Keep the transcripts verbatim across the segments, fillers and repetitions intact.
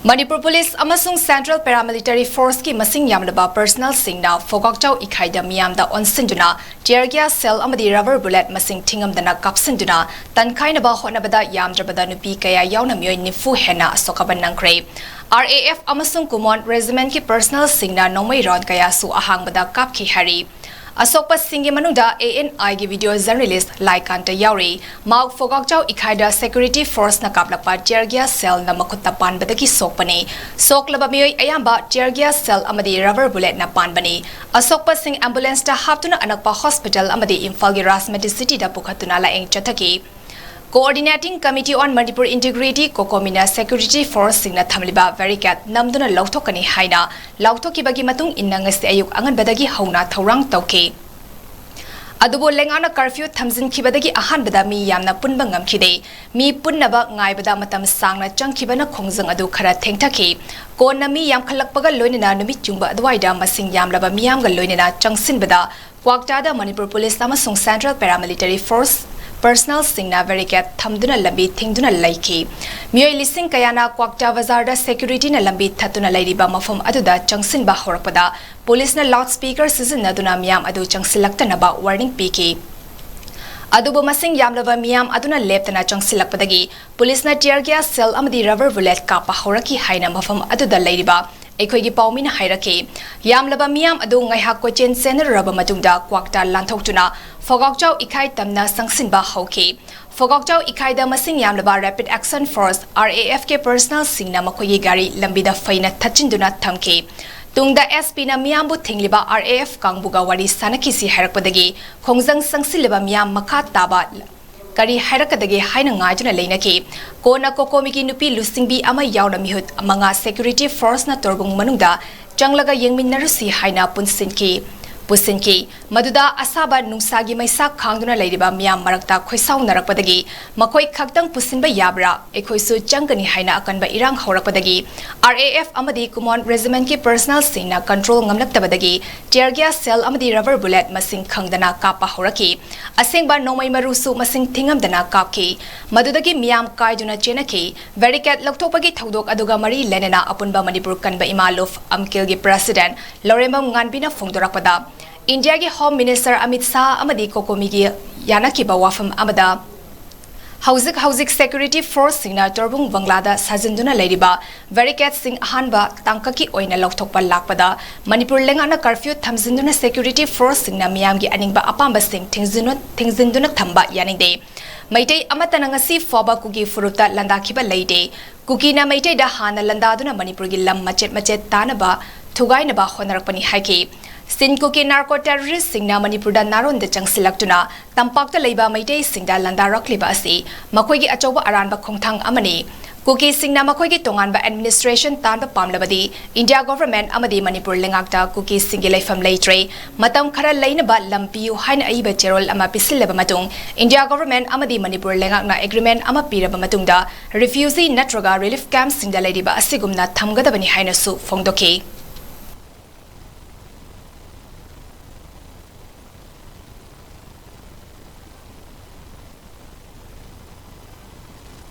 Manipur police ꯑꯃꯁꯨꯡ central paramilitary ꯐꯣꯔꯁꯀꯤ ꯃꯁꯤꯡ ꯌꯥꯝꯂꯕ ꯄꯔꯁꯅꯦꯜꯁꯤꯡꯅ ꯐꯣꯒꯥꯛꯆꯥꯎ ꯏꯈꯥꯏꯗ ꯃꯤꯌꯥꯝꯗ ꯑꯣꯟꯁꯤꯟꯗꯨꯅ ꯇꯤꯌꯔ ꯒ꯭ꯌꯥꯁ ꯁꯦꯜ ꯑꯃꯗꯤ ꯔꯕꯔ ꯕꯨꯂꯦꯠ ꯃꯁꯤꯡ ꯊꯤꯉꯝꯗꯅ ꯀꯥꯞꯁꯤꯟꯗꯨꯅ ꯇꯟꯈꯥꯏꯅꯕ ꯍꯣꯠꯅꯕꯗ ꯌꯥꯝꯗ꯭ꯔꯕꯗ ꯅꯨꯄꯤ ꯀꯌꯥ ꯌꯥꯎꯅ ꯃꯤꯑꯣꯏ ꯅꯤꯐꯨ ꯍꯦꯟꯅ ꯑꯁꯣꯛ ꯑꯄꯟ ꯅꯪꯈ꯭ꯔꯦ꯫ ꯑꯥꯔ ꯑꯦ ꯑꯦꯐ ꯑꯃꯁꯨꯡ ꯀꯨꯃꯣꯟ ꯔꯦꯖꯤꯃꯦꯟꯠꯀꯤ ꯄꯔꯁꯅꯦꯜꯁꯤꯡꯅ ꯅꯣꯡꯃꯩ ꯔꯥꯎꯟ ꯀꯌꯥꯁꯨ ꯑꯍꯥꯡꯕꯗ ꯀꯥꯞꯈꯤ ꯍꯥꯏꯔꯤ꯫ ꯑꯁꯣꯛꯄꯁꯤꯡꯒꯤ ꯃꯅꯨꯡꯗ ꯑꯦ ꯑꯦꯟ ꯑꯥꯏꯒꯤ ꯚꯤꯗꯤꯑꯣ ꯖꯔꯅꯦꯂꯤꯁ ꯂꯥꯏꯀꯥꯟꯇ ꯌꯥꯎꯔꯤ꯫ ꯃꯥꯎ ꯐꯣꯒꯥꯛꯆꯥꯎ ꯏꯈꯥꯏꯗ ꯁꯦꯀ꯭ꯌꯨꯔꯤꯇꯤ ꯐꯣꯔꯁꯅ ꯀꯥꯞꯂꯛꯄ ꯇꯤꯌꯔ ꯒ꯭ꯌꯥꯁ ꯁꯦꯜꯅ ꯃꯈꯨꯠꯇ ꯄꯥꯟꯕꯗꯒꯤ ꯁꯣꯛꯄꯅꯤ꯫ ꯁꯣꯛꯂꯕ ꯃꯤꯑꯣꯏ ꯑꯌꯥꯝꯕ ꯇꯤꯌꯔ ꯒ꯭ꯌꯥꯁ ꯁꯦꯜ ꯑꯃꯗꯤ ꯔꯕꯔ ꯕꯨꯂꯦꯠꯅ ꯄꯥꯟꯕꯅꯤ꯫ ꯑꯁꯣꯛꯄꯁꯤꯡ ꯑꯦꯝꯕꯨꯂꯦꯟꯁꯇ ꯍꯥꯞꯇꯨꯅ ꯑꯅꯛꯄ ꯍꯣꯁꯄꯤꯇꯥꯜ ꯑꯃꯗꯤ ꯏꯝꯐꯥꯜꯒꯤ ꯔꯥꯖꯃꯇꯤ ꯁꯤꯇꯤꯗ ꯄꯨꯈꯠꯇꯨꯅ ꯂꯥꯌꯦꯡ ꯆꯠꯊꯈꯤ꯫ Coordinating Committee on Manipur Integrity, ꯀꯣꯀꯣꯃꯤꯅ ꯁꯦꯀ꯭ꯌꯨꯔꯤꯇꯤ ꯐꯣꯔꯁꯁꯤꯡꯅ ꯊꯝꯂꯤꯕ ꯕꯦꯔꯤꯀꯦꯗ ꯅꯝꯗꯨꯅ ꯂꯧꯊꯣꯛꯀꯅꯤ ꯍꯥꯏꯅ ꯂꯥꯎꯊꯣꯛꯈꯤꯕꯒꯤ ꯃꯇꯨꯡ ꯏꯟꯅ ꯉꯁꯤ ꯑꯌꯨꯛ ꯑꯉꯟꯕꯗꯒꯤ ꯍꯧꯅ ꯊꯧꯔꯥꯡ ꯇꯧꯈꯤ꯫ ꯑꯗꯨꯕꯨ ꯂꯩꯉꯥꯛꯅ ꯀꯔꯐ꯭ꯌꯨ ꯊꯝꯖꯤꯟꯈꯤꯕꯗꯒꯤ ꯑꯍꯥꯟꯕꯗ ꯃꯤ ꯌꯥꯝꯅ ꯄꯨꯟꯕ ꯉꯝꯈꯤꯗꯦ꯫ ꯃꯤ ꯄꯨꯟꯅꯕ ꯉꯥꯏꯕꯗ ꯃꯇꯝ ꯁꯥꯡꯅ ꯆꯪꯈꯤꯕꯅ ꯈꯣꯡꯖꯪ ꯑꯗꯨ ꯈꯔ ꯊꯦꯡꯊꯈꯤ꯫ ꯀꯣꯟꯅ ꯃꯤ ꯌꯥꯝꯈꯠꯂꯛꯄꯒ ꯂꯣꯏꯅꯅ ꯅꯨꯃꯤꯠ ꯌꯨꯡꯕ ꯑꯗꯨꯋꯥꯏꯗ ꯃꯁꯤꯡ ꯌꯥꯝꯂꯕ ꯃꯤꯌꯥꯝꯒ ꯂꯣꯏꯅꯅ ꯆꯪꯁꯤꯟꯕꯗ ꯀ꯭ꯋꯥꯛꯇꯥꯗ ꯃꯅꯤꯄꯨꯔ ꯄꯨꯂꯤꯁ ꯑꯃꯁꯨꯡ ꯁꯦꯟꯇ꯭ꯔꯦꯜ ꯄꯦꯔꯥꯃꯤꯂꯤꯇꯔꯤ ꯐꯣꯔꯁ ꯄꯔꯁꯅꯦꯜꯁꯤꯡꯅ ꯕꯦꯔꯤꯀꯦꯗ ꯊꯝꯗꯨꯅ ꯂꯝꯕꯤ ꯊꯤꯡꯗꯨꯅ ꯂꯩꯈꯤ꯫ ꯃꯤꯑꯣꯏ ꯂꯤꯁꯤꯡ ꯀꯌꯥꯅ ꯀ꯭ꯋꯥꯛꯇꯥ ꯕꯖꯥꯔꯗ ꯁꯦꯀ꯭ꯌꯨꯔꯤꯇꯤꯅ ꯂꯝꯕꯤ ꯊꯠꯇꯨꯅ ꯂꯩꯔꯤꯕ ꯃꯐꯝ ꯑꯗꯨꯗ ꯆꯪꯁꯤꯟꯕ ꯍꯧꯔꯛꯄꯗ ꯄꯨꯂꯤꯁꯅ ꯂꯥꯎꯗ ꯁ꯭ꯄꯤꯀꯔ ꯁꯤꯖꯤꯟꯅꯗꯨꯅ ꯃꯤꯌꯥꯝ ꯑꯗꯨ ꯆꯪꯁꯤꯜꯂꯛꯇꯅꯕ ꯋꯥꯔꯅꯤꯡ ꯄꯤꯈꯤ꯫ ꯑꯗꯨꯕꯨ ꯃꯁꯤꯡ ꯌꯥꯝꯂꯕ ꯃꯤꯌꯥꯝ ꯑꯗꯨꯅ ꯂꯦꯞꯇꯅ ꯆꯪꯁꯤꯜꯂꯛꯄꯗꯒꯤ ꯄꯨꯂꯤꯁꯅ ꯇꯤꯌꯔ ꯒ꯭ꯌꯥꯁ ꯁꯦꯜ ꯑꯃꯗꯤ ꯔꯕꯔ ꯕꯨꯂꯦꯠ ꯀꯥꯞꯄ ꯍꯧꯔꯛꯈꯤ ꯍꯥꯏꯅ ꯃꯐꯝ ꯑꯗꯨꯗ ꯂꯩꯔꯤꯕ ꯑꯩꯈꯣꯏꯒꯤ ꯄꯥꯎꯃꯤꯅ ꯍꯥꯏꯔꯛꯈꯤ꯫ ꯌꯥꯝꯂꯕ ꯃꯤꯌꯥꯝ ꯑꯗꯨ ꯉꯥꯏꯍꯥꯛ ꯀꯣꯏꯆꯦꯟ ꯆꯦꯟꯅꯔꯨꯔꯕ ꯃꯇꯨꯡꯗ ꯀ꯭ꯋꯥꯛꯇꯥ ꯂꯥꯟꯊꯣꯛꯇꯨꯅ ꯐꯣꯒꯥꯛꯆꯥꯎ ꯏꯈꯥꯏ ꯇꯝꯅ ꯆꯪꯁꯤꯟꯕ ꯍꯧꯈꯤ꯫ ꯐꯣꯒꯥꯛꯆꯥꯎ ꯏꯈꯥꯏꯗ ꯃꯁꯤꯡ ꯌꯥꯝꯂꯕ ꯔꯦꯄꯤꯗ ꯑꯦꯛꯁꯟ ꯐꯣꯔꯁ, ꯑꯥꯔ ꯑꯦ ꯑꯦꯐꯀꯤ ꯄꯔꯁꯅꯦꯜꯁꯤꯡꯅ ꯃꯈꯣꯏꯒꯤ ꯒꯥꯔꯤ ꯂꯝꯕꯤꯗ ꯐꯩꯅ ꯊꯠꯆꯤꯟꯗꯨꯅ ꯊꯝꯈꯤ꯫ ꯇꯨꯡꯗ ꯑꯦꯁ ꯄꯤꯅ ꯃꯤꯌꯥꯝꯕꯨ ꯊꯤꯡꯂꯤꯕ ꯑꯥꯔ ꯑꯦ ꯑꯦꯐ ꯀꯥꯡꯕꯨꯒ ꯋꯥꯔꯤ ꯁꯥꯅꯈꯤꯁꯤ ꯍꯥꯏꯔꯛꯄꯗꯒꯤ ꯈꯣꯡꯖꯪ ꯆꯪꯁꯤꯜꯂꯤꯕ ꯃꯤꯌꯥꯝ ꯃꯈꯥ ꯇꯥꯕ ꯀꯔꯤ ꯍꯥꯏꯔꯛꯀꯗꯒꯦ ꯍꯥꯏꯅ ꯉꯥꯏꯗꯨꯅ ꯂꯩꯅꯈꯤ꯫ ꯀꯣꯟꯅ ꯀꯣꯀꯣꯃꯤꯒꯤ ꯅꯨꯄꯤ ꯂꯨꯆꯤꯡꯕꯤ ꯑꯃ ꯌꯥꯎꯅ ꯃꯤꯍꯨꯠ ꯃꯉꯥ ꯁꯦꯀ꯭ꯌꯨꯔꯤꯇꯤ ꯐꯣꯔꯁꯅ ꯇꯣꯔꯕꯨꯡ ꯃꯅꯨꯡꯗ ꯆꯪꯂꯒ ꯌꯦꯡꯃꯤꯟꯅꯔꯨꯁꯤ ꯍꯥꯏꯅ ꯄꯨꯟꯁꯤꯟꯈꯤ꯫ ꯄꯨꯁꯤꯟꯈꯤ꯫ ꯃꯗꯨꯗ ꯑꯁꯥꯕ ꯅꯨꯡꯁꯥꯒꯤ ꯃꯩꯁꯥ ꯈꯥꯡꯗꯨꯅ ꯂꯩꯔꯤꯕ ꯃꯤꯌꯥꯝ ꯃꯔꯛꯇ ꯈꯣꯏꯁꯥꯎꯅꯔꯛꯄꯗꯒꯤ ꯃꯈꯣꯏ ꯈꯛꯇꯪ ꯄꯨꯁꯤꯟꯕ ꯌꯥꯕ꯭ꯔꯥ, ꯑꯩꯈꯣꯏꯁꯨ ꯆꯪꯒꯅꯤ ꯍꯥꯏꯅ ꯑꯀꯟꯕ ꯏꯔꯥꯡ ꯍꯧꯔꯛꯄꯗꯒꯤ ꯑꯥꯔ ꯑꯦ ꯑꯦꯐ ꯑꯃꯗꯤ ꯀꯨꯃꯣꯟ ꯔꯦꯖꯤꯃꯦꯟꯠꯀꯤ ꯄꯔꯁꯅꯦꯜꯁꯤꯡꯅ ꯀꯟꯇ꯭ꯔꯣꯜ ꯉꯝꯂꯛꯇꯕꯗꯒꯤ tear gas shell ꯑꯃꯗꯤ rubber bullet ꯃꯁꯤꯡ ꯈꯪꯗꯅ ꯀꯥꯞꯄ ꯍꯧꯔꯛꯈꯤ꯫ ꯑꯁꯦꯡꯕ ꯅꯣꯡꯃꯩ ꯃꯔꯨꯁꯨ ꯃꯁꯤꯡ ꯊꯤꯉꯝꯗꯅ ꯀꯥꯞꯈꯤ꯫ ꯃꯗꯨꯗꯒꯤ ꯃꯤꯌꯥꯝ ꯀꯥꯏꯗꯨꯅ ꯆꯦꯟꯅꯈꯤ꯫ Barricade ꯂꯧꯊꯣꯛꯄꯒꯤ ꯊꯧꯗꯣꯛ ꯑꯗꯨꯒ ꯃꯔꯤ ꯂꯩꯅꯅ ꯑꯄꯨꯟꯕ ꯃꯅꯤꯄꯨꯔ ꯀꯟꯕ ꯏꯃꯥ ꯂꯨꯞ ꯑꯝꯀꯤꯜꯒꯤ president ꯂꯧꯔꯦꯝꯕꯝ ꯉꯥꯟꯕꯤꯅ ꯐꯣꯡꯗꯣꯔꯛꯄꯗ, ꯏꯟꯗꯤꯌꯥꯒꯤ ꯍꯣꯝ ꯃꯤꯅꯤꯁꯇꯔ ꯑꯃꯤꯠ ꯁꯥꯍ ꯑꯃꯗꯤ ꯀꯣꯀꯣꯃꯤꯒꯤ ꯌꯥꯅꯈꯤꯕ ꯋꯥꯐꯝ ꯑꯃꯗ, ꯍꯧꯖꯤꯛ ꯍꯧꯖꯤꯛ ꯁꯦꯀ꯭ꯌꯨꯔꯤꯇꯤ ꯐꯣꯔꯁꯁꯤꯡꯅ ꯇꯣꯔꯕꯨꯡ ꯕꯪꯒ꯭ꯂꯥꯗ ꯁꯥꯖꯤꯟꯗꯨꯅ ꯂꯩꯔꯤꯕ ꯕꯦꯔꯤꯀꯦꯗꯁꯤꯡ ꯑꯍꯥꯟꯕ ꯇꯥꯡꯀꯛꯀꯤ ꯑꯣꯏꯅ ꯂꯧꯊꯣꯛꯄ ꯂꯥꯛꯄꯗ ꯃꯅꯤꯄꯨꯔ ꯂꯩꯉꯥꯛꯅ ꯀꯔꯐ꯭ꯌꯨ ꯊꯝꯖꯤꯟꯗꯨꯅ ꯁꯦꯀ꯭ꯌꯨꯔꯤꯇꯤ ꯐꯣꯔꯁꯁꯤꯡꯅ ꯃꯤꯌꯥꯝꯒꯤ ꯑꯅꯤꯡꯕ ꯑꯄꯥꯝꯕꯁꯤꯡ ꯊꯤꯡꯖꯤꯟ-, ꯊꯤꯡꯖꯤꯟꯗꯨꯅ ꯊꯝꯕ ꯌꯥꯅꯤꯡꯗꯦ꯫ ꯃꯩꯇꯩ ꯑꯃꯠꯇꯅ ꯉꯁꯤ ꯐꯥꯎꯕ ꯀꯨꯀꯤ ꯐꯨꯔꯨꯞꯇ ꯂꯥꯟꯗꯥꯈꯤꯕ ꯂꯩꯇꯦ꯫ ꯀꯨꯀꯤꯅ ꯃꯩꯇꯩꯗ ꯍꯥꯟꯅ ꯂꯥꯟꯗꯥꯗꯨꯅ ꯃꯅꯤꯄꯨꯔꯒꯤ ꯂꯝ ꯃꯆꯦꯠ ꯃꯆꯦꯠ ꯇꯥꯅꯕ ꯊꯨꯒꯥꯏꯅꯕ ꯍꯣꯠꯅꯔꯛꯄꯅꯤ ꯍꯥꯏꯈꯤ꯫ ꯁꯤꯟ ꯀꯨꯀꯤ ꯅꯥꯔꯀꯣ ꯇꯦꯔꯣꯔꯤꯁꯁꯤꯡꯅ ꯃꯅꯤꯄꯨꯔꯗ ꯅꯥꯔꯣꯟꯗ ꯆꯪꯁꯤꯜꯂꯛꯇꯨꯅ ꯇꯝꯄꯥꯛꯇ ꯂꯩꯕ ꯃꯩꯇꯩꯁꯤꯡꯗ ꯂꯥꯟꯗꯥꯔꯛꯂꯤꯕ ꯑꯁꯤ ꯃꯈꯣꯏꯒꯤ ꯑꯆꯧꯕ ꯑꯔꯥꯟꯕ ꯈꯣꯡꯊꯥꯡ ꯑꯃꯅꯤ꯫ ꯀꯨꯀꯤꯁꯤꯡꯅ ꯃꯈꯣꯏꯒꯤ ꯇꯣꯉꯥꯟꯕ administration ꯇꯥꯟꯕ ꯄꯥꯝꯂꯕꯗꯤ ꯏꯟꯗꯤꯌꯥ ꯒꯣꯚꯔꯟꯃꯦꯟꯠ ꯑꯃꯗꯤ ꯃꯅꯤꯄꯨꯔ ꯂꯩꯉꯥꯛꯇ ꯀꯨꯀꯤꯁꯤꯡꯒꯤ ꯂꯩꯐꯝ ꯂꯩꯇ꯭ꯔꯦ꯫ ꯃꯇꯝ ꯈꯔ ꯂꯩꯅꯕ ꯂꯝ ꯄꯤꯌꯨ ꯍꯥꯏꯅ ꯑꯏꯕ ꯆꯦꯔꯣꯜ ꯑꯃ ꯄꯤꯁꯤꯜꯂꯕ ꯃꯇꯨꯡ ꯏꯟꯗꯤꯌꯥ ꯒꯣꯚꯔꯟꯃꯦꯟꯠ ꯑꯃꯗꯤ ꯃꯅꯤꯄꯨꯔ ꯂꯩꯉꯥꯛꯅ agreement ꯑꯃ ꯄꯤꯔꯕ ꯃꯇꯨꯡꯗ refugee ꯅꯠꯇ꯭ꯔꯒ relief campꯁꯤꯡꯗ ꯂꯩꯔꯤꯕ ꯑꯁꯤꯒꯨꯝꯅ ꯊꯝꯒꯗꯕꯅꯤ ꯍꯥꯏꯅꯁꯨ ꯐꯣꯡꯗꯣꯛꯈꯤ꯫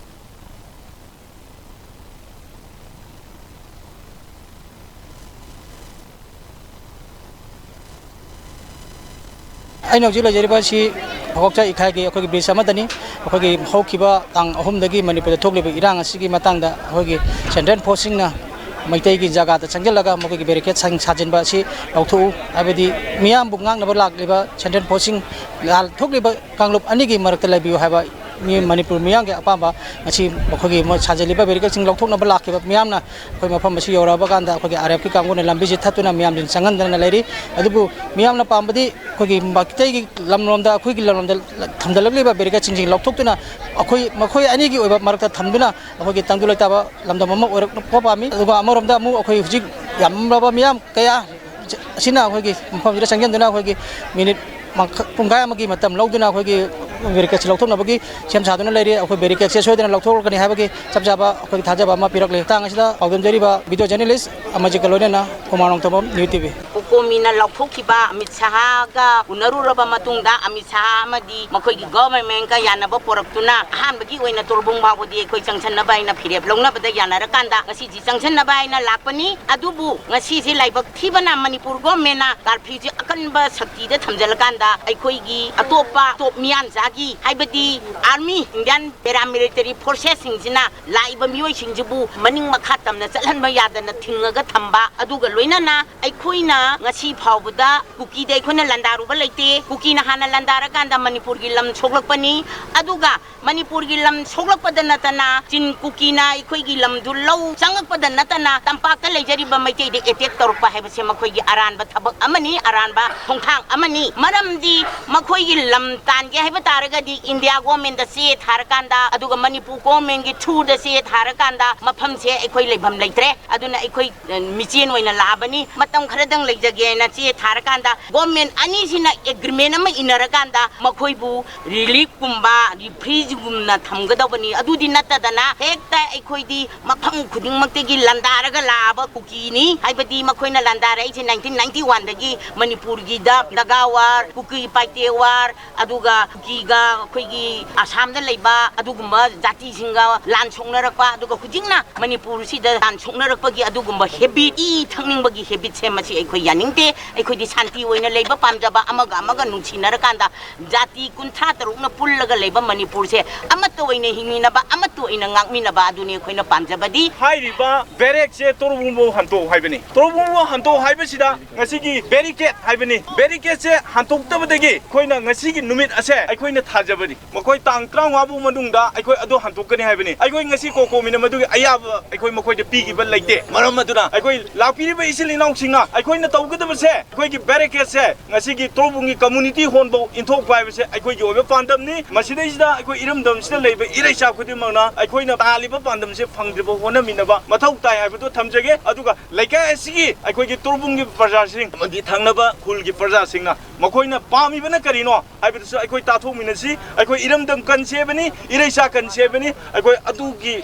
ꯑꯩꯅ ꯍꯧꯖꯤꯛ ꯂꯩꯖꯔꯤꯕ ꯑꯁꯤ ꯐꯥꯀꯣꯛꯆꯥ ꯏꯈꯥꯏꯒꯤ ꯑꯩꯈꯣꯏꯒꯤ ꯕ꯭ꯔꯤꯖ ꯑꯃꯗꯅꯤ꯫ ꯑꯩꯈꯣꯏꯒꯤ ꯍꯧꯈꯤꯕ ꯇꯥꯡ ꯑꯍꯨꯝꯗꯒꯤ ꯃꯅꯤꯄꯨꯔꯗ ꯊꯣꯛꯂꯤꯕ ꯏꯔꯥꯡ ꯑꯁꯤꯒꯤ ꯃꯇꯥꯡꯗ ꯑꯩꯈꯣꯏꯒꯤ ꯁꯦꯟꯇ꯭ꯔꯦꯜ ꯐꯣꯔꯁꯁꯤꯡꯅ ꯃꯩꯇꯩꯒꯤ ꯖꯒꯥꯗ ꯆꯪꯁꯤꯜꯂꯒ ꯃꯈꯣꯏꯒꯤ ꯕꯦꯔꯤꯀꯦꯗꯁꯤꯡ ꯁꯥꯖꯤꯟꯕ ꯑꯁꯤ ꯂꯧꯊꯣꯛꯎ, ꯍꯥꯏꯕꯗꯤ ꯃꯤꯌꯥꯝꯕꯨ ꯉꯥꯛꯅꯕ ꯂꯥꯛꯂꯤꯕ ꯁꯦꯟꯇ꯭ꯔꯦꯜ ꯐꯣꯔꯁꯁꯤꯡ ꯂꯥꯜ ꯊꯣꯛꯂꯤꯕ ꯀꯥꯡꯂꯨꯞ ꯑꯅꯤꯒꯤ ꯃꯔꯛꯇ ꯂꯩꯕꯤꯌꯨ ꯍꯥꯏꯕ ꯃꯤ ꯃꯅꯤꯄꯨꯔ ꯃꯤꯌꯥꯝꯒꯤ ꯑꯄꯥꯝꯕ ꯉꯁꯤ ꯃꯈꯣꯏꯒꯤ ꯃꯣꯏ ꯁꯥꯖꯤꯜꯂꯤꯕ ꯕꯦꯔꯤꯀꯦꯗꯁꯤꯡ ꯂꯧꯊꯣꯛꯅꯕ ꯂꯥꯛꯈꯤꯕ ꯃꯤꯌꯥꯝꯅ ꯑꯩꯈꯣꯏ ꯃꯐꯝ ꯑꯁꯤ ꯌꯧꯔꯛꯑꯕ ꯀꯥꯟꯗ ꯑꯩꯈꯣꯏꯒꯤ ꯑꯥꯔ ꯑꯦꯐꯀꯤ ꯀꯥꯡꯕꯨꯅ ꯂꯝꯕꯤꯁꯤ ꯊꯠꯇꯨꯅ ꯃꯤꯌꯥꯝꯁꯤꯡ ꯆꯪꯍꯟꯗꯅ ꯂꯩꯔꯤ꯫ ꯑꯗꯨꯕꯨ ꯃꯤꯌꯥꯝꯅ ꯄꯥꯝꯕꯗꯤ ꯑꯩꯈꯣꯏꯒꯤ ꯃꯩꯇꯩꯒꯤ ꯂꯝꯂꯣꯝꯗ, ꯑꯩꯈꯣꯏꯒꯤ ꯂꯝꯂꯣꯝꯗ ꯊꯝꯖꯤꯜꯂꯛꯂꯤꯕ ꯕꯦꯔꯤꯀꯦꯗꯁꯤꯡꯁꯤ ꯂꯧꯊꯣꯛꯇꯨꯅ ꯑꯩꯈꯣꯏ ꯃꯈꯣꯏ ꯑꯅꯤꯒꯤ ꯑꯣꯏꯕ ꯃꯔꯛꯇ ꯊꯝꯗꯨꯅ ꯑꯩꯈꯣꯏꯒꯤ ꯇꯪꯗꯨ ꯂꯩꯇꯥꯕ ꯂꯝꯗꯝ ꯑꯃ ꯑꯣꯏꯔꯛꯄ ꯄꯥꯝꯃꯤ꯫ ꯑꯗꯨꯒ ꯑꯃꯔꯣꯝꯗ ꯑꯃꯨꯛ ꯑꯩꯈꯣꯏ ꯍꯧꯖꯤꯛ ꯌꯥꯝꯂꯕ ꯃꯤꯌꯥꯝ ꯀꯌꯥ ꯑꯁꯤꯅ ꯑꯩꯈꯣꯏꯒꯤ ꯃꯐꯝꯁꯤꯗ ꯆꯪꯁꯤꯟꯗꯨꯅ ꯑꯩꯈꯣꯏꯒꯤ ꯃꯤꯅꯤꯠ ꯃꯈ-, ꯄꯨꯡꯈꯥꯏ ꯑꯃꯒꯤ ꯃꯇꯝ ꯂꯧꯗꯨꯅ ꯑꯩꯈꯣꯏꯒꯤ ꯕꯦꯔꯤꯀꯦꯠꯁꯤ ꯂꯧꯊꯣꯛꯅꯕꯒꯤ ꯁꯦꯝ ꯁꯥꯗꯨꯅ ꯂꯩꯔꯤ꯫ ꯑꯩꯈꯣꯏ ꯕꯦꯔꯤꯀꯦꯠꯁꯦ ꯁꯣꯏꯗꯅ ꯂꯧꯊꯣꯛꯂꯛꯀꯅꯤ ꯍꯥꯏꯕꯒꯤ ꯆꯞ ꯆꯥꯕ ꯑꯩꯈꯣꯏꯒꯤ ꯊꯥꯖꯕ ꯑꯃ ꯄꯤꯔꯛꯂꯦ꯫ ꯃꯇꯥꯡ ꯑꯁꯤꯗ ꯄꯥꯎꯗꯝꯖꯔꯤꯕ ꯚꯤꯗꯤꯑꯣ ꯖꯔꯅꯦꯂꯤꯁ ꯑꯃꯖꯤꯠꯀ ꯂꯣꯏꯅꯅ Kumar Nongthombam, new T V. ꯀꯣꯀꯣꯃꯤꯅ ꯂꯥꯎꯊꯣꯛꯈꯤꯕ ꯑꯃꯤꯠ ꯁꯍꯥꯒ ꯎꯅꯔꯨꯔꯕ ꯃꯇꯨꯡꯗ, ꯑꯃꯤꯠ ꯁꯍꯥ ꯑꯃꯗꯤ ꯃꯈꯣꯏꯒꯤ ꯒꯣꯚꯔꯟꯃꯦꯟꯠꯀ ꯌꯥꯅꯕ ꯄꯣꯔꯛꯇꯨꯅ ꯑꯍꯥꯟꯕꯒꯤ ꯑꯣꯏꯅ ꯇꯣꯔꯕꯨꯡ ꯐꯥꯎꯕꯗꯤ ꯑꯩꯈꯣꯏ ꯆꯪꯁꯟꯅꯕ ꯍꯥꯏꯅ ꯐꯤꯔꯦꯞ ꯂꯧꯅꯕꯗ ꯌꯥꯅꯔꯀꯥꯟꯗ ꯉꯁꯤꯁꯤ ꯆꯪꯁꯟꯅꯕ ꯍꯥꯏꯅ ꯂꯥꯛꯄꯅꯤ꯫ ꯑꯗꯨꯕꯨ ꯉꯁꯤꯁꯤ ꯂꯥꯏꯕꯛ ꯊꯤꯕꯅ ꯃꯅꯤꯄꯨꯔ ꯒꯣꯚꯔꯟꯃꯦꯟꯠꯅ ꯀꯥꯔꯐ꯭ꯌꯨꯁꯤ ꯑꯀꯟꯕ ꯁꯛꯇꯤꯗ ꯊꯝꯖꯤꯜꯂꯀꯥꯟꯗ ꯑꯩꯈꯣꯏꯒꯤ ꯑꯇꯣꯞꯄ ꯇꯣꯞ ꯃꯤꯌꯥꯟꯆꯥꯒꯤ, ꯍꯥꯏꯕꯗꯤ ꯑꯥꯔꯃꯤ, ꯏꯟꯗꯤꯌꯥꯟ ꯄꯦꯔꯥꯃꯤꯂꯤꯇꯔꯤ ꯐꯣꯔꯁꯦꯁꯁꯤꯡꯁꯤꯅ ꯂꯥꯛꯏꯕ ꯃꯤꯑꯣꯏꯁꯤꯡꯁꯤꯕꯨ ꯃꯅꯤꯡ ꯃꯈꯥ ꯇꯝꯅ ꯆꯠꯍꯟꯕ ꯌꯥꯗꯅ ꯊꯤꯡꯉꯒ ꯊꯝꯕ, ꯑꯗꯨꯒ ꯂꯣꯏꯅꯅ ꯑꯩꯈꯣꯏꯅ ꯉꯁꯤ ꯐꯥꯎꯕꯗ ꯀꯨꯀꯤꯗ ꯑꯩꯈꯣꯏꯅ ꯂꯥꯟꯗꯥꯔꯨꯕ ꯂꯩꯇꯦ꯫ ꯀꯨꯀꯤꯅ ꯍꯥꯟꯅ ꯂꯥꯟꯗꯥꯔꯀꯥꯟꯗ ꯃꯅꯤꯄꯨꯔꯒꯤ ꯂꯝ ꯁꯣꯛꯂꯛꯄꯅꯤ꯫ ꯑꯗꯨꯒ ꯃꯅꯤꯄꯨꯔꯒꯤ ꯂꯝ ꯁꯣꯛꯂꯛꯄꯗ ꯅꯠꯇꯅ, ꯆꯤꯟ ꯀꯨꯀꯤꯅ ꯑꯩꯈꯣꯏꯒꯤ ꯂꯝꯗꯨ ꯂꯧ ꯆꯪꯉꯛꯄꯗ ꯅꯠꯇꯅ, ꯇꯝꯄꯥꯛꯇ ꯂꯩꯖꯔꯤꯕ ꯃꯩꯇꯩꯗ ꯑꯦꯇꯦꯛ ꯇꯧꯔꯛꯄ ꯍꯥꯏꯕꯁꯦ ꯃꯈꯣꯏꯒꯤ ꯑꯔꯥꯟꯕ ꯊꯕꯛ ꯑꯃꯅꯤ, ꯑꯔꯥꯟꯕ ꯈꯣꯡꯊꯥꯡ ꯑꯃꯅꯤ꯫ ꯃꯔꯝꯗꯤ ꯃꯈꯣꯏꯒꯤ ꯂꯝ ꯇꯥꯟꯒꯦ ꯍꯥꯏꯕ ꯇꯥꯔꯒꯗꯤ ꯏꯟꯗꯤꯌꯥ ꯒꯣꯔꯃꯦꯟꯗ ꯆꯦ ꯊꯥꯔꯀꯥꯟꯗ, ꯑꯗꯨꯒ ꯃꯅꯤꯄꯨꯔ ꯒꯣꯔꯃꯦꯟꯒꯤ ꯊ꯭ꯔꯨꯗ ꯆꯦ ꯊꯥꯔꯀꯥꯟꯗ ꯃꯐꯝꯁꯦ ꯑꯩꯈꯣꯏ ꯂꯩꯐꯝ ꯂꯩꯇ꯭ꯔꯦ꯫ ꯑꯗꯨꯅ ꯑꯩꯈꯣꯏ, ꯑ, ꯃꯤꯆꯦꯟ ꯑꯣꯏꯅ ꯂꯥꯛꯑꯕꯅꯤ꯫ ꯃꯇꯝ ꯈꯔꯗꯪ ꯂꯩꯖꯒꯦꯅ ꯆꯦ ꯊꯥꯔꯀꯥꯟꯗ ꯒꯣꯔꯃꯦꯟ ꯑꯅꯤꯁꯤꯅ ꯑꯦꯒ꯭ꯔꯤꯃꯦꯟ ꯑꯃ ꯏꯟꯅꯔꯀꯥꯟꯗ ꯃꯈꯣꯏꯕꯨ ꯔꯤꯂꯤꯐꯀꯨꯝꯕ, ꯔꯤꯐ꯭ꯔꯤꯖꯒꯨꯝꯅ ꯊꯝꯒꯗꯧꯕꯅꯤ꯫ ꯑꯗꯨꯗꯤ ꯅꯠꯇꯗꯅ ꯍꯦꯛꯇ ꯑꯩꯈꯣꯏꯗꯤ ꯃꯐꯝ ꯈꯨꯗꯤꯡꯃꯛꯇꯒꯤ ꯂꯥꯟꯗꯥꯔꯒ ꯂꯥꯛꯑꯕ ꯀꯨꯀꯤꯅꯤ꯫ ꯍꯥꯏꯕꯗꯤ ꯃꯈꯣꯏꯅ ꯂꯥꯟꯗꯥꯔꯛꯏꯁꯦ ꯅꯥꯏꯟꯇꯤꯟ ꯅꯥꯏꯟꯇꯤ ꯋꯥꯟꯗꯒꯤ ꯃꯅꯤꯄꯨꯔꯒꯤꯗ ꯅꯥꯒꯥ ꯋꯥꯔ, ꯀꯨꯀꯤ ꯄꯥꯏꯇꯦ ꯋꯥꯔ, ꯑꯗꯨꯒ ꯀꯨꯀꯤꯒ ꯑꯩꯈꯣꯏꯒꯤ ꯑꯁꯥꯝꯗ ꯂꯩꯕ ꯑꯗꯨꯒꯨꯝꯕ ꯖꯥꯇꯤꯁꯤꯡꯒ ꯂꯥꯟ ꯁꯣꯛꯅꯔꯛꯄ, ꯑꯗꯨꯒ ꯍꯧꯖꯤꯛꯅ ꯃꯅꯤꯄꯨꯔꯁꯤꯗ ꯂꯥꯟ ꯁꯣꯛꯅꯔꯛꯄꯒꯤ ꯑꯗꯨꯒꯨꯝꯕ ꯍꯦꯕꯤꯠ, ꯏ ꯊꯛꯅꯤꯡꯕꯒꯤ ꯍꯦꯕꯤꯠꯁꯦ ꯃꯁꯤ ꯑꯩꯈꯣꯏ ꯌꯥꯅꯤꯡꯗꯦ꯫ ꯑꯩꯈꯣꯏꯗꯤ ꯁꯥꯟꯇꯤ ꯑꯣꯏꯅ ꯂꯩꯕ ꯄꯥꯝꯖꯕ, ꯑꯃꯒ ꯑꯃꯒ ꯅꯨꯡꯁꯤꯅꯔꯀꯥꯟꯗ ꯖꯥꯇꯤ ꯀꯨꯟꯊ꯭ꯔꯥ ꯇꯔꯨꯛꯅ ꯄꯨꯜꯂꯒ ꯂꯩꯕ ꯃꯅꯤꯄꯨꯔꯁꯦ ꯑꯃꯠꯇ ꯑꯣꯏꯅ ꯍꯤꯡꯃꯤꯟꯅꯕ, ꯑꯃꯠꯇ ꯑꯣꯏꯅ ꯉꯥꯛꯃꯤꯟꯅꯕ ꯑꯗꯨꯅꯤ ꯑꯩꯈꯣꯏꯅ ꯄꯥꯝꯖꯕꯗꯤ꯫ ꯍꯥꯏꯔꯤꯕ ꯕꯦꯔꯦꯛꯁꯦ ꯇꯣꯔꯕꯨꯡꯐꯥꯎ ꯍꯟꯇꯣꯛ ꯍꯥꯏꯕꯅꯤ꯫ ꯇꯣꯔꯕꯨꯡꯐꯥꯎ ꯍꯟꯇꯣꯛ ꯍꯥꯏꯕꯁꯤꯗ ꯉꯁꯤꯒꯤ ꯕꯦꯔꯤꯀꯦꯠ ꯍꯥꯏꯕꯅꯤ꯫ ꯕꯦꯔꯤꯀꯦꯠꯁꯦ ꯍꯟꯇꯣꯛꯇꯕꯗꯒꯤ ꯑꯩꯈꯣꯏꯅ ꯉꯁꯤꯒꯤ ꯅꯨꯃꯤꯠ ꯑꯁꯦ ꯑꯩꯈꯣꯏꯅ ꯊꯥꯖꯕꯅꯤ꯫ ꯃꯈꯣꯏ ꯇꯥꯡ ꯇꯔꯥꯃꯉꯥ ꯐꯥꯎ ꯃꯅꯨꯡꯗ ꯑꯩꯈꯣꯏ ꯑꯗꯨ ꯍꯟꯇꯣꯛꯀꯅꯤ ꯍꯥꯏꯕꯅꯤ꯫ ꯑꯩꯈꯣꯏ ꯉꯁꯤ ꯀꯣꯀꯣꯃꯤꯅ ꯃꯗꯨꯒꯤ ꯑꯌꯥꯕ ꯑꯩꯈꯣꯏ ꯃꯈꯣꯏꯗ ꯄꯤꯈꯤꯕ ꯂꯩꯇꯦ꯫ ꯃꯔꯝ ꯑꯗꯨꯅ ꯑꯩꯈꯣꯏ ꯂꯥꯛꯄꯤꯔꯤꯕ ꯏꯆꯤꯜ ꯏꯅꯥꯎꯁꯤꯡꯅ ꯑꯩꯈꯣꯏꯅ ꯇꯧ ꯇꯧꯒꯗꯕꯁꯦ, ꯑꯩꯈꯣꯏꯒꯤ ꯕꯦꯔꯤꯀꯦꯗꯁꯦ ꯉꯁꯤꯒꯤ ꯇꯣꯔꯕꯨꯡꯒꯤ ꯀꯝꯃ꯭ꯌꯨꯅꯤꯇꯤ ꯍꯣꯜꯐꯧ ꯏꯟꯊꯣꯛꯄ ꯍꯥꯏꯕꯁꯦ ꯑꯩꯈꯣꯏꯒꯤ ꯑꯣꯏꯕ ꯄꯥꯟꯗꯝꯅꯤ꯫ ꯃꯁꯤꯗꯩꯁꯤꯗ ꯑꯩꯈꯣꯏ ꯏꯔꯝꯗꯝꯁꯤꯗ ꯂꯩꯕ ꯏꯔꯩꯆꯥ ꯈꯨꯗꯤꯡꯃꯛꯅ ꯑꯩꯈꯣꯏꯅ ꯇꯥꯜꯂꯤꯕ ꯄꯥꯟꯗꯝꯁꯦ ꯐꯪꯗ꯭ꯔꯤꯕ ꯍꯣꯠꯅꯃꯤꯟꯅꯕ ꯃꯊꯧ ꯇꯥꯏ ꯍꯥꯏꯕꯗꯨ ꯊꯝꯖꯒꯦ꯫ ꯑꯗꯨꯒ ꯂꯩꯀꯥꯏ ꯑꯁꯤꯒꯤ ꯑꯩꯈꯣꯏꯒꯤ ꯇꯣꯔꯕꯨꯡꯒꯤ ꯄ꯭ꯔꯖꯥꯁꯤꯡ ꯑꯃꯗꯤ ꯊꯪꯅꯕ ꯈꯨꯜꯒꯤ ꯄ꯭ꯔꯖꯥꯁꯤꯡꯅ ꯃꯈꯣꯏꯅ ꯄꯥꯝꯃꯤꯕꯅ ꯀꯔꯤꯅꯣ ꯍꯥꯏꯕꯗꯨꯁꯨ ꯑꯩꯈꯣꯏ ꯇꯥꯊꯣꯛꯃꯤꯟꯅꯁꯤ꯫ ꯑꯩꯈꯣꯏ ꯏꯔꯝꯗꯝ ꯀꯟꯁꯦ ꯍꯥꯏꯕꯅꯤ, ꯏꯔꯩꯆꯥ ꯀꯟꯁꯦ ꯍꯥꯏꯕꯅꯤ꯫ ꯑꯩꯈꯣꯏ ꯑꯗꯨꯒꯤ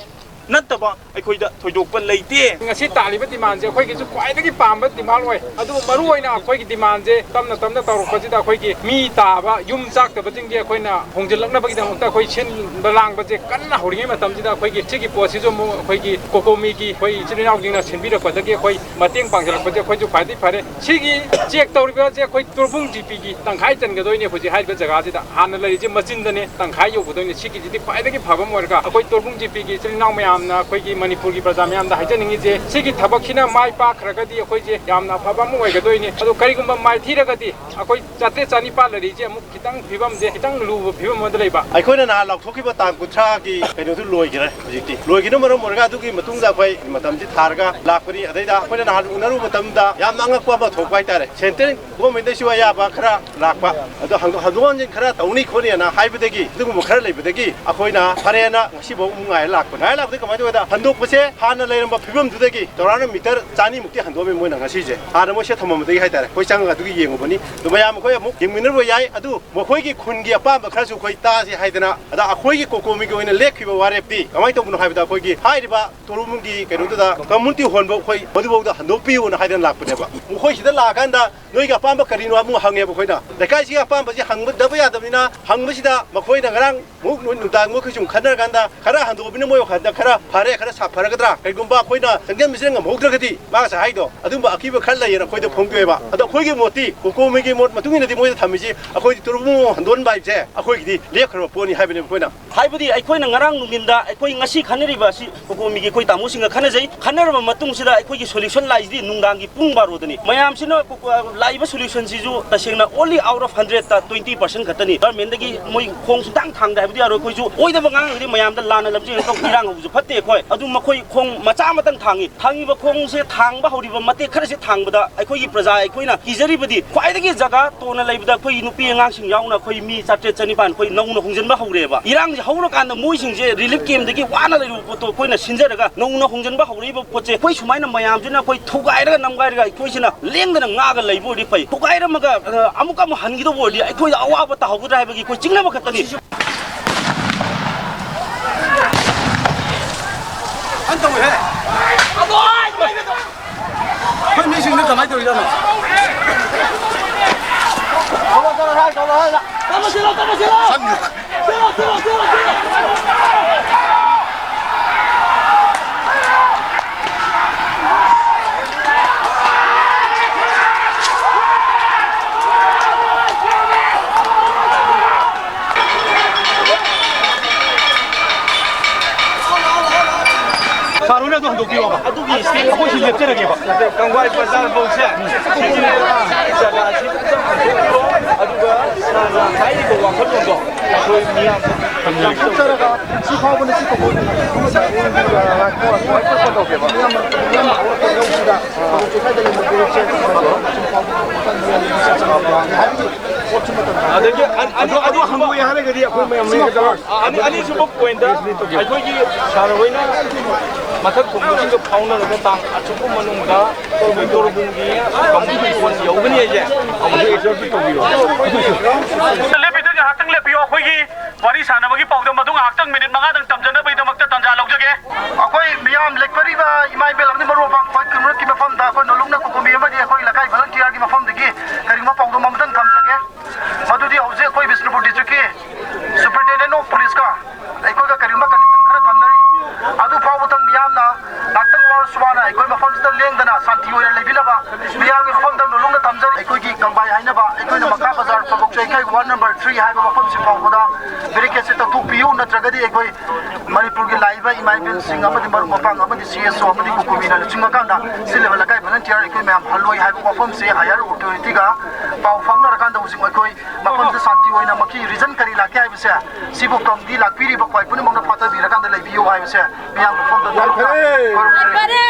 ꯅꯠꯇꯕ ꯑꯩꯈꯣꯏꯗ ꯊꯣꯏꯗꯣꯛꯄ ꯂꯩꯇꯦ꯫ ꯉꯁꯤ ꯇꯥꯜꯂꯤꯕ ꯗꯤꯃꯥꯟꯁꯦ ꯑꯩꯈꯣꯏꯒꯤꯁꯨ ꯈ꯭ꯋꯥꯏꯗꯒꯤ ꯄꯥꯝꯕ ꯗꯤꯃꯥꯟ ꯑꯣꯏ꯫ ꯑꯗꯨ ꯃꯔꯨ ꯑꯣꯏꯅ ꯑꯩꯈꯣꯏꯒꯤ ꯗꯤꯃꯥꯟꯁꯦ ꯇꯞꯅ ꯇꯞꯅ ꯇꯧꯔꯛꯄꯁꯤꯗ ꯑꯩꯈꯣꯏꯒꯤ ꯃꯤ ꯇꯥꯕ, ꯌꯨꯝ ꯆꯥꯛꯇꯕꯁꯤꯡꯁꯦ ꯑꯩꯈꯣꯏꯅ ꯍꯣꯡꯖꯤꯜꯂꯛꯅꯕꯒꯤꯗꯃꯛꯇ ꯑꯩꯈꯣꯏ ꯁꯤꯟꯕ ꯂꯥꯡꯕꯁꯦ ꯀꯟꯅ ꯍꯧꯔꯤꯉꯩ ꯃꯇꯝꯁꯤꯗ ꯑꯩꯈꯣꯏꯒꯤ ꯁꯤꯒꯤ ꯄꯣꯠꯁꯤꯁꯨ ꯑꯃꯨꯛ ꯑꯩꯈꯣꯏꯒꯤ ꯀꯣꯀꯣꯃꯤꯒꯤ ꯑꯩꯈꯣꯏ ꯏꯆꯤꯜ ꯏꯅꯥꯎꯁꯤꯡꯅ ꯁꯤꯟꯕꯤꯔꯛꯄꯗꯒꯤ ꯑꯩꯈꯣꯏ ꯃꯇꯦꯡ ꯄꯥꯡꯁꯤꯜꯂꯛꯄꯁꯦ ꯑꯩꯈꯣꯏꯁꯨ ꯈ꯭ꯋꯥꯏꯗꯒꯤ ꯐꯔꯦ꯫ ꯁꯤꯒꯤ ꯆꯦꯛ ꯇꯧꯔꯤꯕꯁꯦ ꯑꯩꯈꯣꯏ ꯇꯣꯔꯕꯨꯡ ꯖꯤ ꯄꯤꯒꯤ ꯇꯪꯈꯥꯏ ꯆꯟꯒꯗꯣꯏꯅꯦ ꯍꯧꯖꯤꯛ ꯍꯥꯏꯔꯤꯕ ꯖꯒꯥꯁꯤꯗ꯫ ꯍꯥꯟꯅ ꯂꯩꯔꯤꯁꯦ ꯃꯆꯤꯟꯗꯅꯦ, ꯇꯪꯈꯥꯏ ꯌꯧꯒꯗꯣꯏꯅꯦ꯫ ꯁꯤꯒꯤꯁꯤꯗꯤ ꯈ꯭ꯋꯥꯏꯗꯒꯤ ꯐꯕ ꯑꯃ ꯑꯣꯏꯔꯒ ꯑꯩꯈꯣꯏ ꯇꯣꯔꯕꯨꯡ ꯖꯤ ꯄꯤꯒꯤ ꯏꯆꯤꯜ ꯏꯅꯥꯎ ꯃꯌꯥꯝꯅ, ꯑꯩꯈꯣꯏꯒꯤ ꯃꯅꯤꯄꯨꯔꯒꯤ ꯄ꯭ꯔꯖꯥ ꯃꯌꯥꯝꯗ ꯍꯥꯏꯖꯅꯤꯡꯉꯤꯁꯦ, ꯁꯤꯒꯤ ꯊꯕꯛꯁꯤꯅ ꯃꯥꯏ ꯄꯥꯛꯈ꯭ꯔꯒꯗꯤ ꯑꯩꯈꯣꯏꯁꯦ ꯌꯥꯝꯅ ꯑꯐꯕ ꯑꯃ ꯑꯣꯏꯒꯗꯣꯏꯅꯦ꯫ ꯑꯗꯣ ꯀꯔꯤꯒꯨꯝꯕ ꯃꯥꯏꯊꯤꯔꯒꯗꯤ ꯑꯩꯈꯣꯏ ꯆꯥꯇ꯭ꯔꯦꯠ ꯆꯥꯅꯤꯄꯥꯜ ꯂꯩꯔꯤꯁꯦ ꯑꯃꯨꯛ ꯈꯤꯇꯪ ꯐꯤꯕꯝꯁꯦ ꯈꯤꯇꯪ ꯂꯨꯕ ꯐꯤꯕꯝ ꯑꯃꯗ ꯂꯩꯕ꯫ ꯑꯩꯈꯣꯏꯅ ꯅꯍꯥꯟ ꯂꯥꯎꯊꯣꯛꯈꯤꯕ ꯇꯥꯡ ꯀꯨꯟꯊ꯭ꯔꯥꯒꯤ ꯀꯩꯅꯣꯗꯨ ꯂꯣꯏꯈ꯭ꯔꯦ꯫ ꯍꯧꯖꯤꯛꯇꯤ ꯂꯣꯏꯈꯤꯕꯅ ꯃꯔꯝ ꯑꯣꯏꯔꯒ ꯑꯗꯨꯒꯤ ꯃꯇꯨꯡꯗ ꯑꯩꯈꯣꯏ ꯃꯇꯝꯁꯤ ꯊꯥꯔꯒ ꯂꯥꯛꯄꯅꯤ꯫ ꯑꯗꯩꯗ ꯑꯩꯈꯣꯏꯅ ꯅꯍꯥꯟ ꯎꯅꯔꯨꯕ ꯃꯇꯝꯗ ꯌꯥꯝꯅ ꯑꯉꯛꯄ ꯑꯃ ꯊꯣꯛꯄ ꯍꯥꯏꯇꯥꯔꯦ꯫ ꯁꯦꯟꯇ꯭ꯔꯦꯜ ꯒꯣꯔꯃꯦꯟꯗꯁꯨ ꯑꯌꯥꯕ ꯈꯔ ꯂꯥꯛꯄ, ꯑꯗꯣ ꯍꯟꯗꯣꯛ ꯍꯟꯗꯣꯛ ꯍꯟꯖꯤꯟ ꯈꯔ ꯇꯧꯅꯤ ꯈꯣꯠꯅꯤꯅ ꯍꯥꯏꯕꯗꯒꯤ, ꯑꯗꯨꯒꯨꯝꯕ ꯈꯔ ꯂꯩꯕꯗꯒꯤ ꯑꯩꯈꯣꯏꯅ ꯐꯔꯦꯅ ꯉꯁꯤꯐꯥꯎ ꯑꯃꯨꯛ ꯉꯥꯏꯔ ꯂꯥꯛꯄ꯫ ꯉꯥꯏꯔ ꯂꯥꯛꯄꯗꯒꯤ ꯀꯃꯥꯏꯅ ꯇꯧꯒꯦꯗ, ꯍꯟꯗꯣꯛꯄꯁꯦ ꯍꯥꯟꯅ ꯂꯩꯔꯝꯕ ꯐꯤꯕꯝꯗꯨꯗꯒꯤ ꯆꯥꯎꯔꯥꯛꯅ ꯃꯤꯇꯔ ꯆꯥꯅꯤꯃꯨꯛꯇꯤ ꯍꯟꯗꯣꯛꯑꯝꯃꯤ ꯃꯣꯏꯅ ꯉꯁꯤꯁꯦ꯫ ꯍꯥꯟꯅ ꯃꯣꯏ ꯁꯦ ꯊꯝꯃꯝꯕꯗꯒꯤ ꯍꯥꯏꯇꯥꯔꯦ, ꯑꯩꯈꯣꯏ ꯆꯪꯉꯒ ꯑꯗꯨꯒꯤ ꯌꯦꯡꯉꯨꯕꯅꯤ꯫ ꯑꯗꯣ ꯃꯌꯥꯝ ꯑꯩꯈꯣꯏ ꯑꯃꯨꯛ ꯌꯦꯡꯃꯤꯟꯅꯔꯨꯕ ꯌꯥꯏ꯫ ꯑꯗꯨ ꯃꯈꯣꯏꯒꯤ ꯈꯨꯟꯒꯤ ꯑꯄꯥꯝꯕ ꯈꯔꯁꯨ ꯑꯩꯈꯣꯏ ꯇꯥꯁꯤ ꯍꯥꯏꯗꯅ, ꯑꯗ ꯑꯩꯈꯣꯏꯒꯤ ꯀꯣꯀꯣꯃꯤꯒꯤ ꯑꯣꯏꯅ ꯂꯦꯞꯈꯤꯕ ꯋꯥꯔꯦꯞꯇꯤ ꯀꯃꯥꯏꯅ ꯇꯧꯕꯅꯣ ꯍꯥꯏꯕꯗ, ꯑꯩꯈꯣꯏꯒꯤ ꯍꯥꯏꯔꯤꯕ ꯇꯣꯔꯕꯨꯡꯒꯤ ꯀꯩꯅꯣꯗꯨꯗ ꯀꯝꯃꯨꯅꯤꯇꯤ ꯍꯣꯜꯐꯧ ꯑꯩꯈꯣꯏ ꯃꯗꯨꯐꯥꯎꯗ ꯍꯟꯗꯣꯛꯄꯤꯌꯨꯅ ꯍꯥꯏꯗꯅ ꯂꯥꯛꯄꯅꯦꯕ꯫ ꯃꯈꯣꯏ ꯁꯤꯗ ꯂꯥꯛꯑꯀꯥꯟꯗ ꯅꯣꯏꯒꯤ ꯑꯄꯥꯝꯕ ꯀꯔꯤꯅꯣ ꯑꯃꯨꯛ ꯍꯪꯉꯦꯕ ꯑꯩꯈꯣꯏꯅ꯫ ꯂꯩꯀꯥꯏꯁꯤꯒꯤ ꯑꯄꯥꯝꯕꯁꯤ ꯍꯪꯕꯗꯕ ꯌꯥꯗꯕꯅꯤꯅ, ꯍꯪꯕꯁꯤꯗ ꯃꯈꯣꯏꯅ ꯉꯔꯥꯡ ꯑꯃꯨꯛ ꯅꯨ-, ꯅꯨꯡꯗꯥꯡ ꯃꯈꯣꯏ ꯁꯨꯝ ꯈꯟꯅꯔꯀꯥꯟꯗ ꯈꯔ ꯍꯟꯗꯣꯛꯄꯅ ꯃꯣꯏ ꯋꯥꯈꯜꯗ ꯈꯔ ꯐꯔꯦ, ꯈꯔ ꯁꯥ-, ꯐꯔꯒꯗ꯭ꯔꯥ? ꯀꯩꯒꯨꯝꯕ ꯑꯩꯈꯣꯏꯅ ꯆꯪꯁꯤꯟꯕꯁꯤꯅ ꯉꯝꯍꯧꯗ꯭ꯔꯒꯗꯤ, ꯃꯥ ꯉꯁꯥꯏ ꯍꯥꯏꯗꯣ, ꯑꯗꯨꯝꯕ ꯑꯀꯤꯕ ꯈꯔ ꯂꯩꯌꯦꯅ ꯑꯩꯈꯣꯏꯗ ꯐꯣꯡꯗꯣꯛꯑꯦꯕ꯫ ꯑꯗꯣ ꯑꯩꯈꯣꯏꯒꯤ ꯃꯣꯠꯇꯤ, ꯀꯣꯀꯣꯃꯤꯒꯤ ꯃꯣꯠ ꯃꯇꯨꯡ ꯏꯟꯅꯗꯤ ꯃꯣꯏꯗ ꯊꯝꯃꯤꯁꯤ, ꯑꯩꯈꯣꯏꯗꯤ ꯇꯨꯔꯕꯨꯡ ꯍꯟꯗꯣꯛꯍꯟꯕ ꯍꯥꯏꯕꯁꯦ ꯑꯩꯈꯣꯏꯒꯤꯗꯤ ꯂꯦꯞꯈ꯭ꯔꯕ ꯄꯣꯠꯅꯤ ꯍꯥꯏꯕꯅꯦꯕ ꯑꯩꯈꯣꯏꯅ꯫ ꯍꯥꯏꯕꯗꯤ ꯑꯩꯈꯣꯏꯅ ꯉꯔꯥꯡ ꯅꯨꯡꯊꯤꯟꯗ ꯑꯩꯈꯣꯏ ꯉꯁꯤ ꯈꯟꯅꯔꯤꯕ ꯑꯁꯤ ꯀꯣꯀꯣꯃꯤꯒꯤ ꯑꯩꯈꯣꯏ ꯇꯥꯃꯣꯁꯤꯡꯒ ꯈꯟꯅꯖꯩ꯫ ꯈꯟꯅꯔꯕ ꯃꯇꯨꯡꯁꯤꯗ ꯑꯩꯈꯣꯏꯒꯤ solution ꯂꯥꯛꯏꯁꯤꯗꯤ ꯅꯨꯡꯗꯥꯡꯒꯤ ꯄꯨꯡ ꯕꯥꯔꯣꯗꯅꯤ꯫ ꯃꯌꯥꯝꯁꯤꯅ ꯀꯣ-, ꯂꯥꯛꯏꯕ solution ꯁꯤꯁꯨ ꯇꯁꯦꯡꯅ only out of hundred ꯇ twenty percent ꯈꯛꯇꯅꯤ꯫ Government ꯇꯒꯤ ꯃꯣꯏ ꯈꯣꯡ ꯁꯨꯡꯊꯥꯡ ꯊꯥꯡꯗꯦ ꯍꯥꯏꯕꯗꯤ ꯌꯥꯔꯣꯏ꯫ ꯑꯩꯈꯣꯏꯁꯨ ꯑꯣꯏꯗꯕ ꯉꯥꯡꯉꯒꯗꯤ ꯃꯌꯥꯝꯗ ꯂꯥꯟꯅ ꯂꯝꯖꯤꯡꯉꯒ ꯏꯔꯥꯡ ꯍꯧꯕꯁꯨ ꯐꯠꯇꯦ꯫ ꯅꯠꯇꯦ ꯑꯩꯈꯣꯏ꯫ ꯑꯗꯨ ꯃꯈꯣꯏ ꯈꯣꯡ ꯃꯆꯥ ꯑꯃꯇꯪ ꯊꯥꯡꯉꯤ꯫ ꯊꯥꯡꯉꯤꯕ ꯈꯣꯡꯁꯦ ꯊꯥꯡꯕ ꯍꯧꯔꯤꯕ ꯃꯇꯦꯛ ꯈꯔꯁꯦ ꯊꯥꯡꯕꯗ ꯑꯩꯈꯣꯏꯒꯤ ꯄ꯭ꯔꯖꯥ ꯑꯩꯈꯣꯏꯅ ꯀꯤꯖꯔꯤꯕꯗꯤ ꯈ꯭ꯋꯥꯏꯗꯒꯤ ꯖꯒꯥ ꯇꯣꯟꯅ ꯂꯩꯕꯗ ꯑꯩꯈꯣꯏꯒꯤ ꯅꯨꯄꯤ ꯑꯉꯥꯡꯁꯤꯡ ꯌꯥꯎꯅ ꯑꯩꯈꯣꯏ ꯃꯤ ꯆꯥꯇ꯭ꯔꯦꯠ ꯆꯅꯤꯄꯥꯟ ꯑꯩꯈꯣꯏ ꯅꯧꯅ ꯍꯣꯡꯖꯤꯟꯕ ꯍꯧꯔꯦꯕ꯫ ꯏꯔꯥꯡꯁꯦ ꯍꯧꯔꯀꯥꯟꯗ ꯃꯣꯏꯁꯤꯡꯁꯦ relief camp ꯇꯒꯤ ꯋꯥꯅ ꯂꯩꯔꯨꯕ ꯄꯣꯠꯇꯣ ꯑꯩꯈꯣꯏꯅ ꯁꯤꯟꯖꯔꯒ ꯅꯧꯅ ꯍꯣꯡꯖꯤꯟꯕ ꯍꯧꯔꯛꯏꯕ ꯄꯣꯠꯁꯦ ꯑꯩꯈꯣꯏ ꯁꯨꯃꯥꯏꯅ ꯃꯌꯥꯝꯁꯤꯅ ꯑꯩꯈꯣꯏ ꯊꯨꯒꯥꯏꯔꯒ ꯅꯝꯒꯥꯏꯔꯒ ꯑꯩꯈꯣꯏꯁꯤꯅ ꯂꯦꯡꯗꯅ ꯉꯥꯛꯑꯒ ꯂꯩꯕ ꯑꯣꯏꯔꯗꯤ ꯐꯩ꯫ ꯊꯨꯒꯥꯏꯔꯝꯃꯒ, ꯑ, ꯑꯃꯨꯛꯀ ꯑꯃꯨꯛ ꯍꯟꯈꯤꯗꯧꯕ ꯑꯣꯏꯔꯗꯤ ꯑꯩꯈꯣꯏꯗ ꯑꯋꯥꯕ ꯇꯥꯍꯧꯒꯗ꯭ꯔꯥ ꯍꯥꯏꯕꯒꯤ ꯑꯩꯈꯣꯏ ꯆꯤꯡꯅꯕ ꯈꯛꯇꯅꯤ꯫ ꯑꯟ ꯇꯧꯋꯦꯍꯦ꯫ ꯑꯩꯈꯣꯏ ꯃꯤꯁꯤꯡꯗꯣ ꯀꯃꯥꯏꯅ ꯇꯧꯔꯤꯖꯥꯠꯅꯣ? ꯁꯥꯔ ꯍꯣꯏꯅ ꯑꯗꯨ ꯍꯟꯗꯣꯛꯄꯤꯔꯣꯕ꯫ ꯑꯗꯨꯒꯤ ꯁ꯭ꯇꯦꯖ ꯑꯩꯈꯣꯏ ꯁꯤ ꯂꯦꯞꯆꯔꯒꯦꯕ꯫ ꯀꯪꯕꯥꯏ ꯕꯖꯥꯔ ꯐꯥꯎꯁꯦ ꯁꯤꯒꯤ ꯖꯒꯥꯁꯤ ꯑꯝꯇꯪ ꯍꯟꯗꯣꯛꯄꯤꯔꯣ꯫ ꯑꯗꯨꯒ ꯁꯥꯔꯅ ꯍꯥꯏꯔꯤꯕ ꯋꯥꯈꯜꯂꯣꯟꯗꯣ ꯑꯩꯈꯣꯏ ꯃꯤꯌꯥꯝꯗ ꯁꯤ ꯐꯥꯎꯕꯅ ꯁꯤ ꯇꯧꯕ ꯑꯗꯒꯤ ꯑꯅꯤ-, ꯑꯅꯤꯁꯨꯕ, ꯑꯅꯤ-, ꯑꯅꯤꯁꯨꯕ ꯄꯣꯏꯟꯗ ꯑꯩꯈꯣꯏꯒꯤ ꯁꯥꯔ ꯍꯣꯏꯅ ꯃꯊꯛ ꯊꯣꯡꯕꯁꯤꯡꯒ ꯐꯥꯎꯅꯔꯒ ꯇꯥꯡ ꯑꯁꯨꯛꯄ ꯃꯅꯨꯡꯗ ꯑꯩꯈꯣꯏ ꯇꯣꯔꯕꯨꯡꯒꯤ ꯀꯝꯃꯨꯅꯤꯇꯤ ꯐꯣꯟ ꯌꯧꯒꯅꯤ ꯍꯥꯏꯁꯦ ꯑꯃꯨꯛꯁꯨ ꯑꯦꯛꯁꯔꯁꯥꯏꯁ ꯇꯧꯕꯤꯔꯣ꯫ ꯂꯦꯞꯄꯤꯗꯨ ꯉꯥꯏꯍꯥꯛꯇꯪ ꯂꯦꯞꯄꯤꯌꯣ꯫ ꯑꯩꯈꯣꯏꯒꯤ ꯋꯥꯔꯤ ꯁꯥꯟꯅꯕꯒꯤ ꯄꯥꯎꯗꯝ ꯑꯗꯨ ꯉꯥꯏꯍꯥꯛꯇꯪ ꯃꯤꯅꯤꯠ ꯃꯉꯥꯗꯪ ꯇꯝꯖꯅꯕꯒꯤꯗꯃꯛꯇ ꯇꯥꯟꯖꯥ ꯂꯧꯖꯒꯦ꯫ ꯑꯩꯈꯣꯏ ꯃꯤꯌꯥꯝ ꯂꯦꯛꯄꯤꯔꯤꯕ ꯏꯃꯥ ꯏꯕꯦꯜ ꯑꯃꯗꯤ ꯃꯔꯨꯞ ꯃꯄꯥꯡ ꯈ꯭ꯋꯥꯏ ꯀꯨꯟꯃꯔꯛꯀꯤ ꯃꯐꯝꯗ ꯑꯩꯈꯣꯏ ꯅꯣꯂꯨꯛꯅ ꯀꯨꯀꯨꯃꯤ ꯑꯃꯗꯤ ꯑꯩꯈꯣꯏ ꯂꯩꯀꯥꯏ ꯚꯣꯂꯟꯇꯤꯌꯥꯔꯒꯤ ꯃꯐꯝꯗꯒꯤ ꯀꯔꯤꯒꯨꯝꯕ ꯄꯥꯎꯗꯝ ꯑꯃꯇꯪ ꯊꯝꯖꯒꯦ꯫ ꯃꯗꯨꯗꯤ ꯍꯧꯖꯤꯛ ꯑꯩꯈꯣꯏ ꯕꯤꯁꯅꯨꯄꯨꯔ ꯗꯤꯁꯇ꯭ꯔꯤꯛꯀꯤ ꯁꯨꯄꯔꯤꯟꯇꯦꯟꯗꯦꯟ ꯑꯣꯐ ꯄꯨꯂꯤꯁꯀ ꯑꯩꯈꯣꯏꯒ ꯀꯔꯤꯒꯨꯝꯕ ꯀꯟꯗꯤꯁꯟ ꯈꯔ ꯊꯝꯅꯔꯤ꯫ ꯑꯗꯨ ꯐꯥꯎꯕꯗꯪ ꯃꯤꯌꯥꯝꯅ ꯉꯥꯛꯇꯪ ꯋꯥꯔꯁꯨ ꯋꯥꯅ ꯑꯩꯈꯣꯏ ꯃꯐꯝꯁꯤꯗ ꯂꯦꯡꯗꯅ ꯁꯥꯟꯇꯤ ꯑꯣꯏꯅ ꯂꯩꯕꯤꯅꯕ ꯃꯤꯌꯥꯝꯒꯤ ꯃꯐꯝꯗ ꯅꯣꯂꯨꯛꯅ ꯊꯝꯖꯔꯤ꯫ ꯑꯩꯈꯣꯏꯒꯤ ꯀꯪꯕꯥꯏ ꯍꯥꯏꯅꯕ ꯑꯩꯈꯣꯏꯅ ꯃꯈꯥ ꯕꯖꯥꯔ ꯐꯥꯕꯣꯛ ꯆꯩꯈꯥꯏ ꯋꯥꯔꯗ ꯅꯝꯕꯔ ꯊ꯭ꯔꯤ ꯍꯥꯏꯕ ꯃꯐꯝꯁꯤ ꯐꯥꯎꯕꯗ ꯕꯦꯔꯤꯀꯦꯠꯁꯦ ꯇꯧꯊꯣꯛꯄꯤꯌꯨ, ꯅꯠꯇ꯭ꯔꯒꯗꯤ ꯑꯩꯈꯣꯏ ꯃꯅꯤꯄꯨꯔꯒꯤ ꯂꯥꯛꯏꯕ ꯏꯃꯥ ꯏꯕꯦꯜꯁꯤꯡ ꯑꯃꯗꯤ ꯃꯔꯨꯞ ꯃꯄꯥꯡ ꯑꯃꯗꯤ ꯁꯤ ꯑꯦꯁ ꯑꯣ ꯑꯃꯗꯤ ꯀꯨꯀꯨꯃꯤꯅ ꯂꯨꯆꯤꯡꯉꯀꯥꯟꯗ ꯁꯤ ꯂꯩꯕ ꯂꯩꯀꯥꯏ ꯚꯣꯂꯟꯇꯤꯌꯥꯔ ꯑꯩꯈꯣꯏ ꯃꯌꯥꯝ ꯍꯜꯂꯣꯏ ꯍꯥꯏꯕ ꯋꯥꯐꯝꯁꯦ ꯍꯥꯌꯔ ꯑꯣꯊꯣꯔꯤꯇꯤꯒ ꯄꯥꯎ ꯐꯥꯎꯅꯔꯀꯥꯟꯗ ꯍꯧꯖꯤꯛ ꯑꯩꯈꯣꯏ ꯃꯐꯝꯗ ꯁꯥꯟꯇꯤ ꯑꯣꯏꯅ ꯃꯈꯤ ꯔꯤꯖꯟ ꯀꯔꯤ ꯂꯥꯛꯀꯦ ꯍꯥꯏꯕꯁꯦ ꯁꯤꯕꯨ ꯀꯝꯗꯤ ꯂꯥꯛꯄꯤꯔꯤꯕ ꯈ꯭ꯋꯥꯏ ꯄꯨꯝꯅꯃꯛꯅ ꯐꯥꯊꯕꯤꯔꯀꯥꯟꯗ ꯂꯩꯕꯤꯌꯨ ꯍꯥꯏꯕꯁꯦ ꯌꯥꯝ ꯐꯔꯦ꯫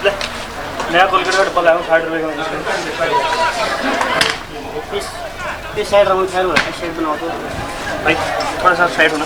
ले, नया कोलगेट का डब्बा लाया हूँ, साठ रुपए का। इस, इस साइड रहो, इस साइड रहो, इस साइड बनाओ तो। भाई, थोड़ा सा साइड होना।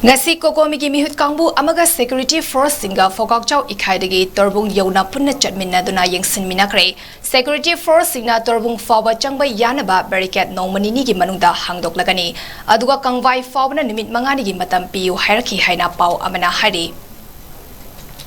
ꯉꯁꯤ ꯀꯣꯀꯣꯃꯤꯒꯤ ꯃꯤꯍꯨꯠ ꯀꯥꯡꯕꯨ ꯑꯃꯒ ꯁꯦꯀ꯭ꯌꯨꯔꯤꯇꯤ ꯐꯣꯔꯁꯁꯤꯡꯒ ꯐꯣꯀꯥꯛꯆꯥꯎ ꯏꯈꯥꯏꯗꯒꯤ ꯇꯣꯔꯕꯨꯡ ꯌꯧꯅ ꯄꯨꯟꯅ ꯆꯠꯃꯤꯟꯅꯗꯨꯅ ꯌꯦꯡꯁꯤꯟꯃꯤꯟꯅꯈ꯭ꯔꯦ꯫ ꯁꯦꯀ꯭ꯌꯨꯔꯤꯇꯤ ꯐꯣꯔꯁꯁꯤꯡꯅ ꯇꯣꯔꯕꯨꯡ ꯐꯥꯎꯕ ꯆꯪꯕ ꯌꯥꯅꯕ ꯕꯦꯔꯤꯀꯦꯗ ꯅꯣꯡꯃ ꯅꯤꯅꯤꯒꯤ ꯃꯅꯨꯡꯗ ꯍꯥꯡꯗꯣꯛꯂꯒꯅꯤ, ꯑꯗꯨꯒ ꯀꯪꯕꯥꯏ ꯐꯥꯎꯕꯅ ꯅꯨꯃꯤꯠ ꯃꯉꯥꯅꯤꯒꯤ ꯃꯇꯝ ꯄꯤꯌꯨ ꯍꯥꯏꯔꯛꯈꯤ ꯍꯥꯏꯅ ꯄꯥꯎ ꯑꯃꯅ ꯍꯥꯏꯔꯤ꯫